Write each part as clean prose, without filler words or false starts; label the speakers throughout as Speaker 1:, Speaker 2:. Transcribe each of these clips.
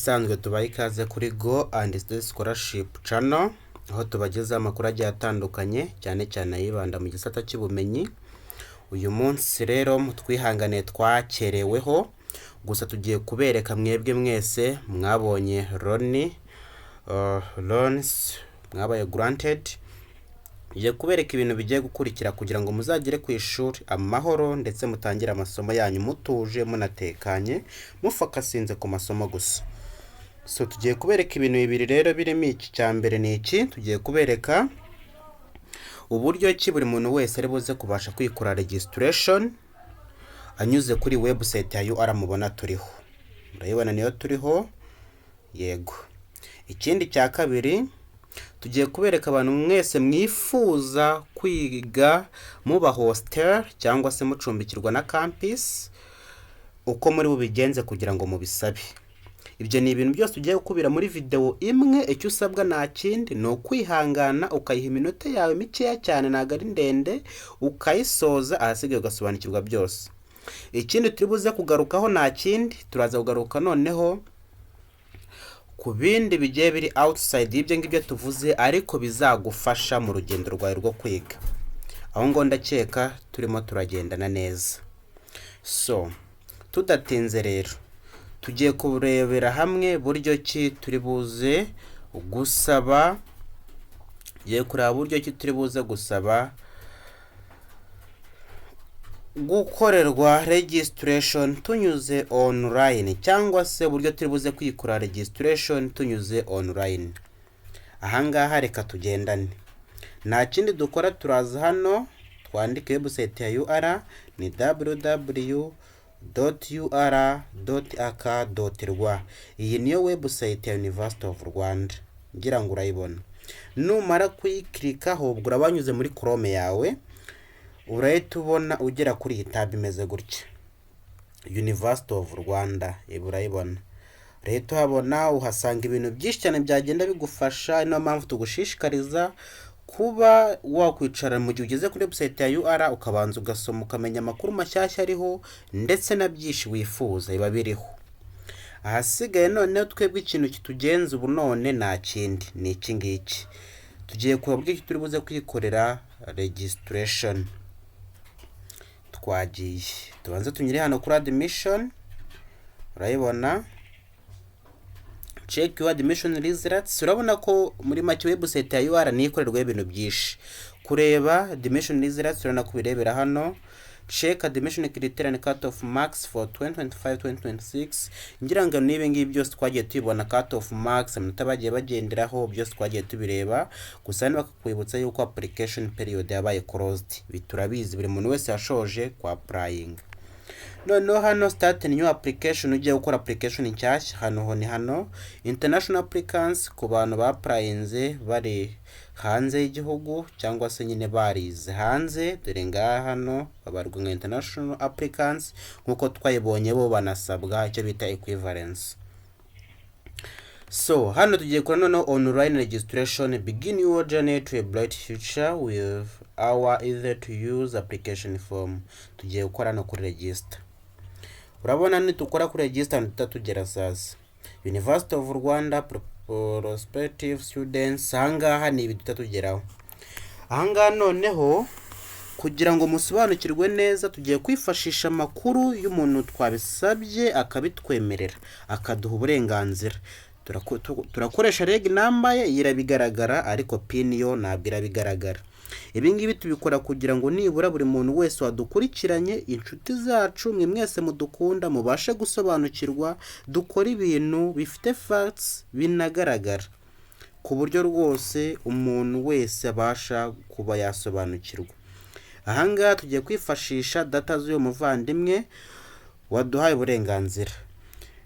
Speaker 1: Nk'ibisanzwe, tubaha ikaze kuri Go and Stay Scholarship Channel, aho tubagezaho amakuru agiye atandukanye, cyane cyane ayibanda mu gisata cy'ubumenyi. Uyu munsi rero mutwihanganiye twakereweho, gusa tugiye kubereka mwebwe mwese mwabonye loans mwabaye granted. Tugiye kubereka ibintu bigiye gukurikira kugira ngo muzagere ku ishuri amahoro, ndetse mutangire amasomo yanyu mutuje, munatekanye, mufocusinze ku masomo gusa. So tugiye kubereka ibintu bibiri rero birimo. Iki cya mbere ni iki: tugiye kubereka uburyo ki buri muntu wese ari buze kubasha kwikora registration anyuze kuri website ya UR mubona turiho. Murayibona, niyo turiho, yego. Ikindi cya kabiri, tugiye kubereka abantu mwese mwifuza kwiga muba hostel cyangwa se mucumbikirwa na campus, uko muri bubigenze kugira ngo mubisabe. Ibyo ni ibintu byose ugiye gukubira muri video imwe. Icyo usabwa nta kindi, ni ukwihangana ukayiha iminota yawe mikeya cyane, ntabwo ari ndende, ukayisoza, ahasigaye ugasobanukirwa byose. Ikindi turi buze kugarukaho nta kindi, turaza kugaruka noneho ku bindi bigiye biri outside y'ibyo ngibyo tuvuze, ariko bizagufasha mu rugendo rwawe rwo kwiga. Aho ngo ndakeka turimo turagendana neza. So tudatinze rero, tugiye kurebera hamwe buryo ki turi buze gusaba, tugiye kureba buryo ki turi buze gusaba gukorerwa registration tunyuze online, cyangwa se uburyo turi buze kwikora registration tunyuze online. Ahangaha reka tugendane. Nta kindi dukora, turaza hano twandike website ya UR, ni www.ur.ac.rw. Iyi niyo website ya University of Rwanda, ngira ngo urayibona. Numara kuyiclickaho, ubwo uraba wanyuze muri Chrome yawe, urahita ubona ugera kuri iyi tab imeze gutya, University of Rwanda. Ibi urayibona, urahita uhabona, uhasanga ibintu byinshi cyane byagenda bigufasha. Niyo mpamvu tugushishikariza kuba wakwicara mu gihe ugeze kuri website ya UR, ukabanza ugasoma, ukamenya amakuru mashyashya ariho, ndetse na byinshi wifuza biba biriho. Ahasigaye noneho twebwe ikintu kitugenza ubu none nta kindi, ni iki ngiki: tugiye kureba uburyo turi buze kwikorera registration. Twagiye, tubanze tunyure hano kuri admission. Urayibona, "Check your admission results". Urabona ko muri make website ya UR niyo ikorerwaho ibintu byinshi. Kureba admission results, urabona ko ubirebera hano, "Check admission criteria and cut off marks for 2025-2026". Ngira ngo n'ibi ngibi byose twagiye tubibona, cut off marks, amanota bagiye bagenderaho, byose twagiye tubireba. Gusa hano bakakwibutsa yuko application period yabaye closed. Ibi turabizi, buri muntu wese yashoje kwa applying. Noneho hano "Start new application", ugiye gukora application nshyashya, hano ho ni hano. International applicants, ku bantu bapplyinze bari hanze y'igihugu cyangwa se nyine barize hanze, dore ngaha hano babarwa nka international applicants. Nk'uko twayibonye, bo banasabwa icyo bita equivalence. So hano tugiye kuri noneho online registration, "Begin your journey to a bright future with our easy to use application form". Tugiye gukora no kuri register. Urabona nitukora kuri register duhita tugera sasa University of Rwanda, prospective students. Ahangaha ni ibi duhita tugeraho. Ahangaha noneho, kugira ngo musobanukirwe neza, tugiye kwifashisha amakuru y'umuntu twabisabye, akabitwemerera, akaduha uburenganzira. Turakoresha reg number ye, iyi irabigaragara, ariko PIN yo ntabwo irabigaragara. Ibi ngibi tubikora kugira ngo nibura buri muntu wese wadukurikiranye, inshuti zacu, mwe mwese mudukunda, mubashe gusobanukirwa. Dukora ibintu bifite facts, binagaragara, ku buryo rwose umuntu wese abasha kuba yasobanukirwa. Ahangaha tugiye kwifashisha data z'uyu muvandimwe waduhaye uburenganzira.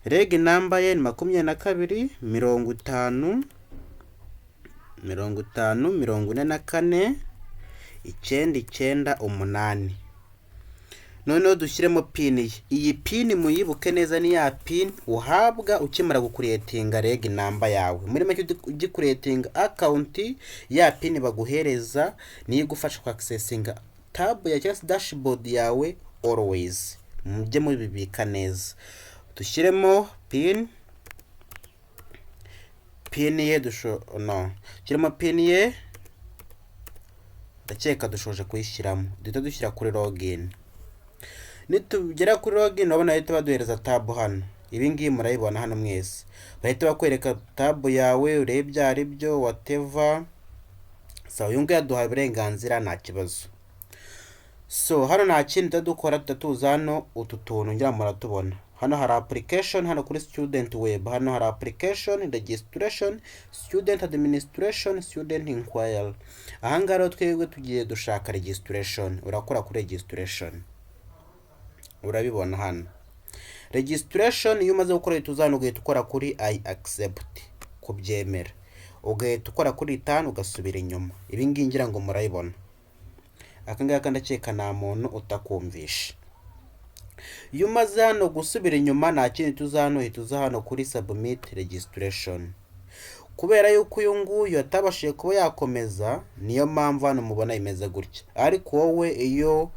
Speaker 1: Reg number ye ni 22 50 50 44 998. Noneho dushyiremo PIN ye. Iyi PIN muyibuke neza, ni ya PIN uhabwa ukimara gucreatinga reg number yawe. Muri make, ugicreatinga account, ya PIN baguhereza niyo igufasha kwaccessinga tab ya cyangwa se dashboard yawe always. Mujye mubibika neza. Dushyiremo PIN. PIN ye dusho no shyiramo PIN ye. Ndakeka dushoje kuyishyiramo, duhita dushyira kuri login. Nitugera kuri login, urabona bahita baduhereza tab hano. Ibi ngibi murayibona hano mwese, bahita bakwereka tab yawe, urebe ibyo ari byo, whatever. Sawa, uyu nguyu yaduhaye uburenganzira, nta kibazo. So hano nta kindi tuba dukora, tuza hano utu tuntu ngira muratubona. Hano hari application, hano kuri student web hano hari application, registration, student administration, student inquiry. Ahangaha rero twebwe tugiye dushaka registration. Urakora kuri registration, urabibona hano registration. Iyo umaze gukora, uhita uza hano ugahita ukora kuri "I accept", kubyemera, ugahita ukora kuri return, ugasubira inyuma. Ibi ngibi ngira ngo murabibona. Aka ngaka ndakeka nta muntu utakumvisha. Iyo umaze hano gusubira inyuma, nta kindi tuza hano, uhita uza hano kuri submit registration. Kubera yuko uyu nguyu atabashije kuba yakomeza, niyo mpamvu hano mubona imeze gutya. Ariko wowe iyo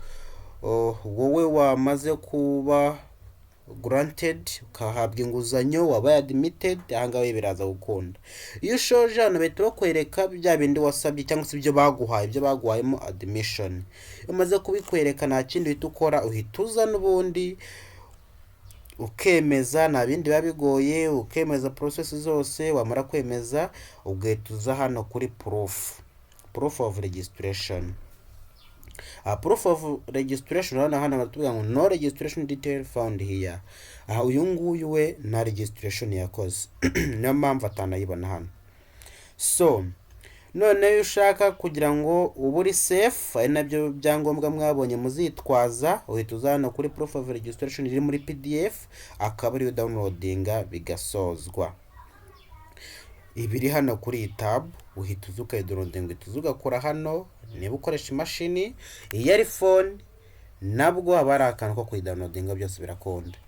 Speaker 1: wowe wamaze kuba granted, ukahabwa inguzanyo, wabaye admitted, ahangaha biraza gukunda. Iyo ushoje hano, bahita bakwereka bya bindi wasabye cyangwa se ibyo baguhaye, ibyo baguhayemo admission. Iyo umaze kubikwereka, nta kindi uhita ukora, uhita uza n'ubundi ukemeza, nta bindi biba bigoye, ukemeza process zose. Wamara kwemeza, ugahita uza hano kuri proof of registration. Proof of registration, urabona hano baratubwira ngo "No registration detail found here". Aha uyu nguyu we nta registration yakoze, niyo mpamvu atanayibona hano. So noneho iyo ushaka kugira ngo ube uri safe, ari nabyo byangombwa mwabonye muzitwaza, uhita uza hano kuri proof of registration iri muri PDF, akaba ariyo downloadinga, bigasozwa. Ibiri hano kuri iyi tab, uhita uza ukayidownloadinga, uhita uza ugakora hano niba ukoresha imashini. Iyo ari phone nabwo haba hari akantu ko kuyidownloadinga, byose birakunda.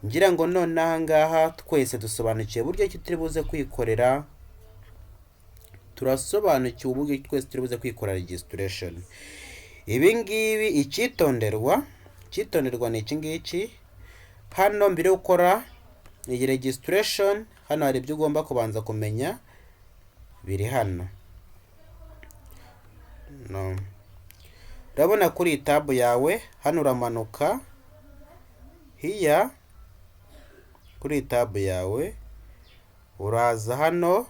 Speaker 1: Ngira ngo none aha ngaha twese dusobanukiwe uburyo ki turi buze kwikorera, turasobanukiwe uburyo twese turi buze kwikorera registration. Ibi ngibi icyitonderwa ni iki ngiki hano: mbere yo gukora iyi registration, hano hari ibyo ugomba kubanza kumenya biri hano. No urabona kuri iyi tab yawe hano, uramanuka hiya kuri iyi tab yawe, uraza hano.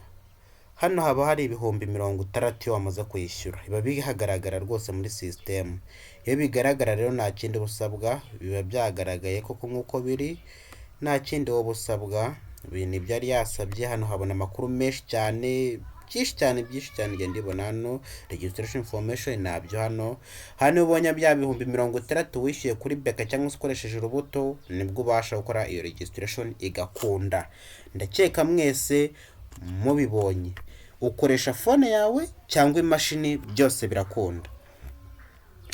Speaker 1: Hano haba hari 60,000. Iyo wamaze kwishyura, biba bihagaragara rwose muri sisitemu. Iyo bigaragara rero, nta kindi usabwa, biba byagaragaye koko nk'uko biri, nta kindi wowe usabwa. Ibintu ibyo yari yasabye hano, habona amakuru menshi cyane, byinshi cyane, byinshi cyane. Ugenda ibona hano registration information nabyo hano. Hano iyo ubonye bya 60,000 wishyuye kuri BK cyangwa se ukoresheje urubuto, nibwo ubasha gukora iyo registration igakunda. Ndakeka mwese mubibonye. Ukoresha phone yawe cyangwa imashini, byose birakunda.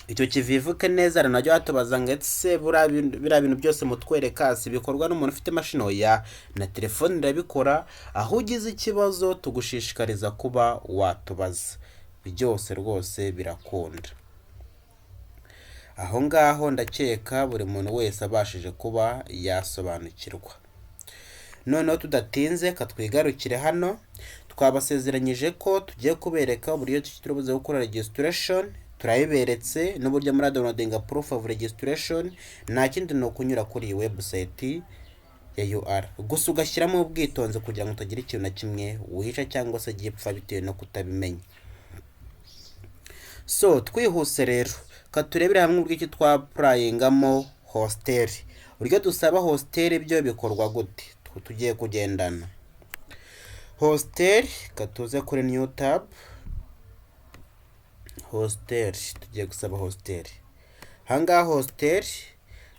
Speaker 1: Icyo kivivuke neza. Rero najya watubaza ngo ese biriya bintu byose mutwereka si bikorwa n'umuntu ufite imashini? Oya, na telefone irabikora. Aho ugize ikibazo, tugushishikariza kuba watubaza. Byose rwose birakunda. Aho ngaho ndakeka buri muntu wese abashije kuba yasobanukirwa. Noneho tudatinze, katwigarukire hano. Twabasezeranyije ko tugiye kubereka uburyo turi buze gukora registration, turabiberetse, n'uburyo muri downloading proof of registration. Nta kindi, ni ukunyura kuri iyi website ya UR gusa, ugashyiramo ubwitonzi kugira ngo utagira ikintu na kimwe wica cyangwa se gipfa bitewe no kutabimenya. So twihuse rero, katurebere hamwe uburyo ki twapplyingamo hostel, uburyo dusaba hostel, byo bikorwa gute? Tugiye kugendana hostel. Katuze kuri new tab, hostel. Tugiye gusaba hostel. Ahangaha hostel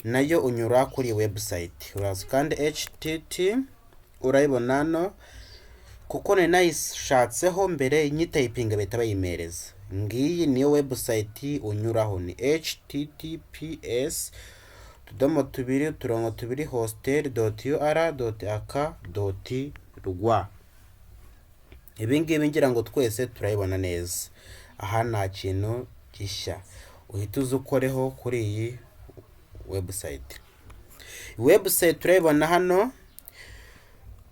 Speaker 1: nayo unyura kuri website, uraza kandi htt, urayibona hano kuko nari nayishatseho mbere, nyitypinga bahita bayimereza. Ngiyi niyo website unyuraho, ni https://hostel.ur.ac.rw. Ibi ngibi ngira ngo twese turabibona neza. Aha nta kintu gishya, uhita uza ukoreho kuri iyi website. Website turayibona hano.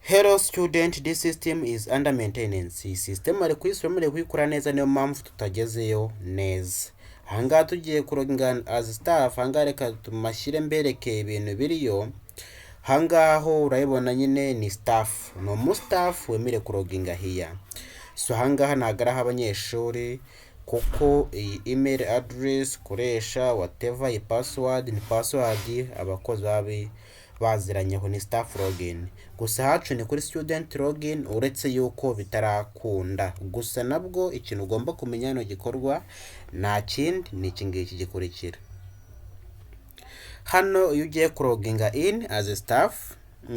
Speaker 1: Hello student, this system is under maintenance. Iyi system ari kuyisubiramo, ari kuyikora neza, niyo mpamvu tutagezeyo neza. Ahangaha tugiye kuloginga as staff. Ahangaha reka tumashyire mbereke ibintu biriyo. Ahangaha urayibona nyine ni staff, ni umustaff wemerewe kuloginga here. So ahangaha ntabwo ari abanyeshuri, kuko iyi email address ukoresha, whatever, iyi password ni password abakozi baba baziranyeho, ni staff login. Gusa hacu ni kuri student login, uretse yuko bitarakunda. Gusa nabwo ikintu ugomba kumenya hano gikorwa nta kindi, ni iki ngiki gikurikira hano. Iyo ugiye kuloginga in as a staff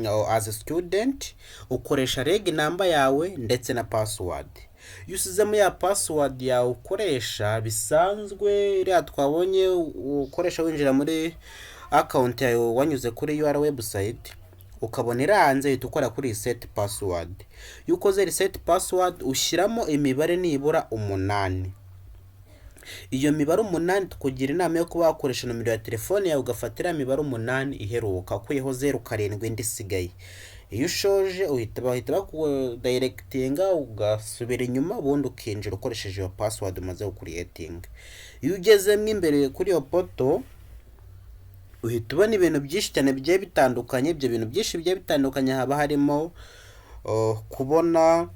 Speaker 1: or as a student, ukoresha reg number yawe ndetse na password. Iyo usizemo ya password yawe ukoresha bisanzwe, iriya twabonye ukoresha winjira muri account yawe wanyuze kuri UR website, ukabona iranze, uhita ukora kuri reset password. Iyo ukoze reset password, ushyiramo imibare nibura umunani. Iyo mibare umunani, tukugira inama yo kuba wakoresha nomero ya telefone yawe, ugafata iriya mibare umunani iheruka, ukuyeho zeru karindwi, indi isigaye. Iyo ushoje uhita bahita bakudirectinga, ugasubira inyuma, ubundi ukinjira ukoresheje iyo password umaze gucreatinga. Iyo ugezemo imbere kuri iyo portal, uhita ubona ibintu byinshi cyane bigiye bitandukanye. Ibyo bintu byinshi bigiye bitandukanye haba harimo kubona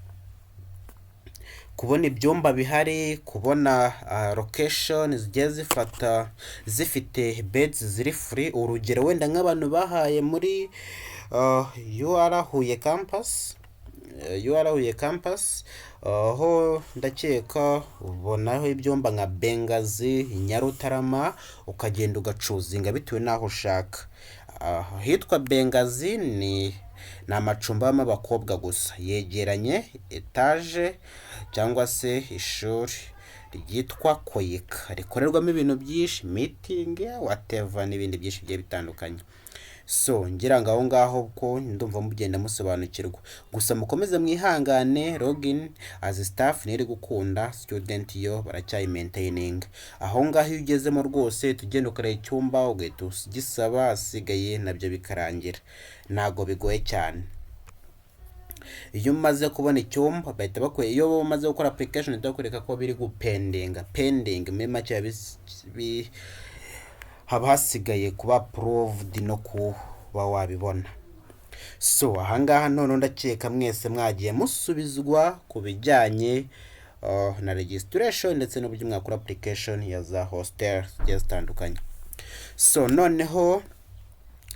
Speaker 1: ibyumba bihari, kubona location zigiye zifata zifite beds ziri free. Urugero wenda nk'abantu bahaye muri UR Huye campus, UR Huye campus, aho ndakeka ubonaho ibyumba nka Bengazi, Nyarutarama, ukagenda ugachoosinga bitewe n'aho ushaka. Ahitwa Bengazi ni amacumbi abamo abakobwa gusa, yegeranye etaje cyangwa se ishuri ryitwa KOICA, rikorerwamo ibintu byinshi, meeting, whatever, n'ibindi byinshi bigiye bitandukanye. So ngira ngo aho ngaho ko ndumva mugenda musobanukirwa. Gusa mukomeze mwihangane, login as staff ntiri gukunda, student yo baracyayimaintaining. Aho ngaho iyo ugezemo rwose, tugenda ukareba icyumba, ugahita ugisaba, asigaye nabyo bikarangira, ntabwo bigoye cyane. Iyo umaze kubona icyumba bahita bakwe, iyo umaze gukora application bahita bakwereka ko biri gupendinga. Pending muri make haba hasigaye kuba approved no kuba wabibona. So ahangaha none ndakeka mwese mwagiye musubizwa ku bijyanye na registration ndetse n'uburyo mwakora application ya za hostel zigiye zitandukanye. So noneho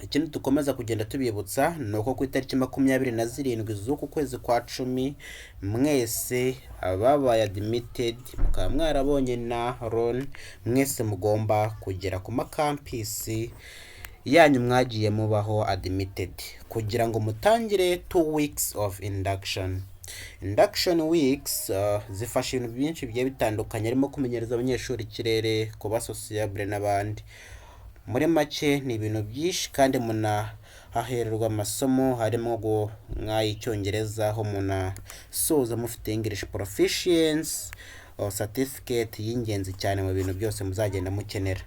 Speaker 1: ikindi dukomeza kugenda tubibutsa ni uko ku itariki 27 z'uku kwezi kwa 10, mwese ababaye admitted mukaba mwarabonye na loan, mwese mugomba kugera ku macampus yanyu mwagiye mubaho admitted kugira ngo mutangire 2 weeks of induction. Induction weeks zifasha ibintu byinshi bigiye bitandukanye, harimo kumenyereza abanyeshuri ikirere, kuba sociable n'abandi. Muri make ni ibintu byinshi, kandi munahahererwa amasomo harimo nk'ay'icyongereza, aho munasoza mufite English proficiency certificate y'ingenzi cyane mu bintu byose muzagenda mukenera.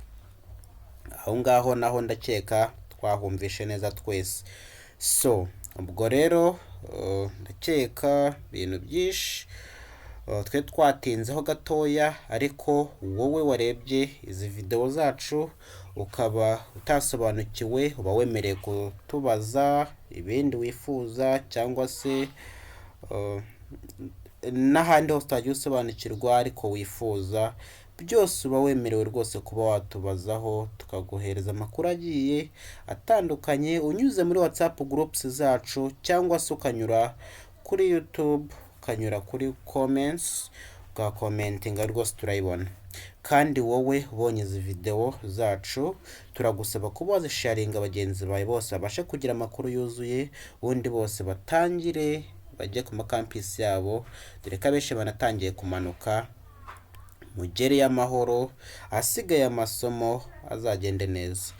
Speaker 1: Aho ngaho naho ndakeka twahumvishe neza twese. So ubwo rero ndakeka ibintu byinshi twe twatinzeho gatoya, ariko wowe warebye izi videwo zacu ukaba utasobanukiwe, uba wemerewe kutubaza ibindi wifuza, cyangwa se n'ahandi hose utagiye usobanukirwa ariko wifuza, byose uba wemerewe rwose kuba watubazaho, tukaguhereza amakuru agiye atandukanye unyuze muri WhatsApp groups zacu, cyangwa se ukanyura kuri YouTube, ukanyura kuri comments, ugacommentinga, rwose turayibona. Kandi wowe ubonye izi videwo zacu, turagusaba kuba wazisharinga bagenzi bawe bose babashe kugira amakuru yuzuye, ubundi bose batangire bajye ku macampus yabo, dore ko abenshi banatangiye kumanuka. Mugereyo amahoro, ahasigaye amasomo azagende neza.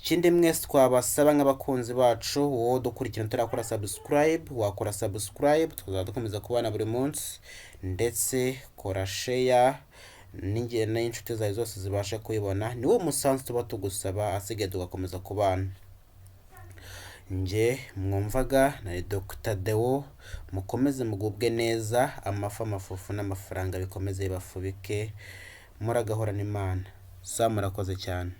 Speaker 1: Ikindi mwese twabasaba nk'abakunzi bacu, wowe dukurikirana utarakora subscribe, wakora subscribe, tukazajya dukomeza kubana buri munsi, ndetse kora share n'inshuti zawe zose zibashe kuyibona. Niwo musanzu tuba tugusaba, asigaye tugakomeza kubana. Njye mwumvaga na Dr Deo. Mukomeze mugubwe neza, amafu, amafufu n'amafaranga bikomeze bibafubike. Muragahorana Imana. Sa, murakoze cyane.